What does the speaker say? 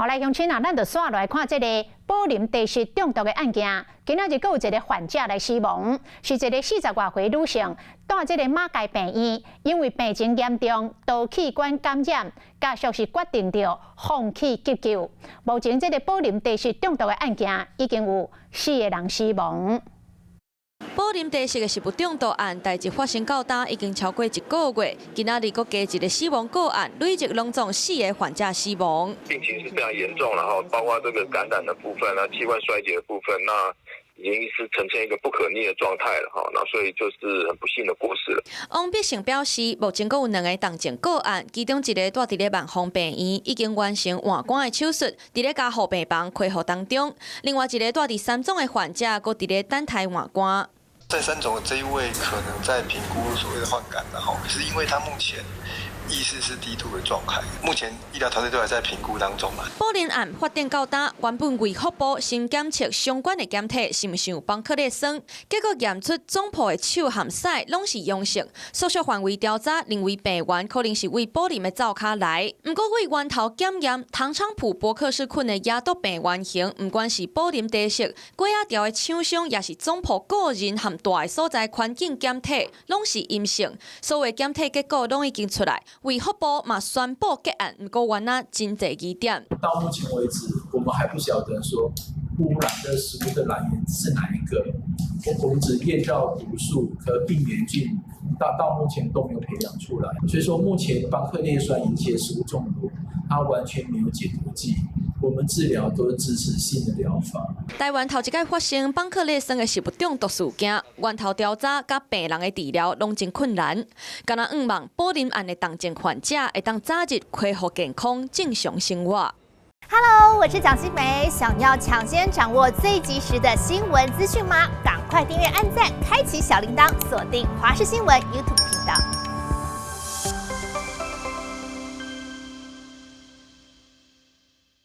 來鄉親啊，咱就紲來看這个寶林茶食中毒的案件。今仔日閣有一个患者來死亡，是一个40外歲女性，蹛這个馬偕病院，因為病情嚴重，多器官感染，家屬是決定著放棄急救。目前這个寶林茶食中毒的案件已經有四个人死亡。寶林茶食的食物中毒案，代誌發生到今已經超過一個月，今仔日閣加一个死亡個案，累計攏總四个患者死亡。病情是非常嚴重了哈，包括這個感染的部分啊，器官衰竭的部分，那已經是呈現一個不可逆的狀態了哈，那所以就是很不幸的過世了。王必勝表示，目前閣有兩个重症個案，其中一个蹛佇咧萬芳病院，已經完成換肝的手術，佇咧加護病房恢復當中；另外一个蹛佇三總的患者，閣佇咧等待換肝。在三總的這一位可能在評估所謂的換肝，然後可是因為他目前意識是低度的狀態，目前醫療團隊都還在評估當中嘛。寶林案發展到今，原本衛福部先檢測相關的檢體是毋是有邦克列酸，結果驗出總鋪的手和屎攏是陽性。縮小範圍調查，認為病源可能是為寶林的灶跤來。毋過為源頭檢驗，糖廠埔伯克氏菌的野毒病原型，毋管是寶林茶食、粿仔條的廠商，抑是總鋪個人和蹛的所在環境檢體，攏是陰性。所有檢體結果攏已經出來。衛福部嘛宣布結案，毋過原來真濟疑點。到目前為止，我們還不曉得說污染的食物的來源是哪一個。我們只驗到毒素和病原菌，到目前都沒有培養出來。所以說，目前邦克列酸引起的食物中毒，它完全沒有解毒劑。我們治療都是支持性的療法。台灣頭一擺發生邦克列酸的食物中毒事件，源頭調查佮病人的治療攏真困難。敢若向望寶林案的重症患者會當早日恢復健康，正常生活。 Hello，我是蔣新梅，想要搶先掌握最及時的新聞資訊嗎？趕快訂閱、按讚、開啟小鈴鐺，鎖定華視新聞 YouTube 頻道。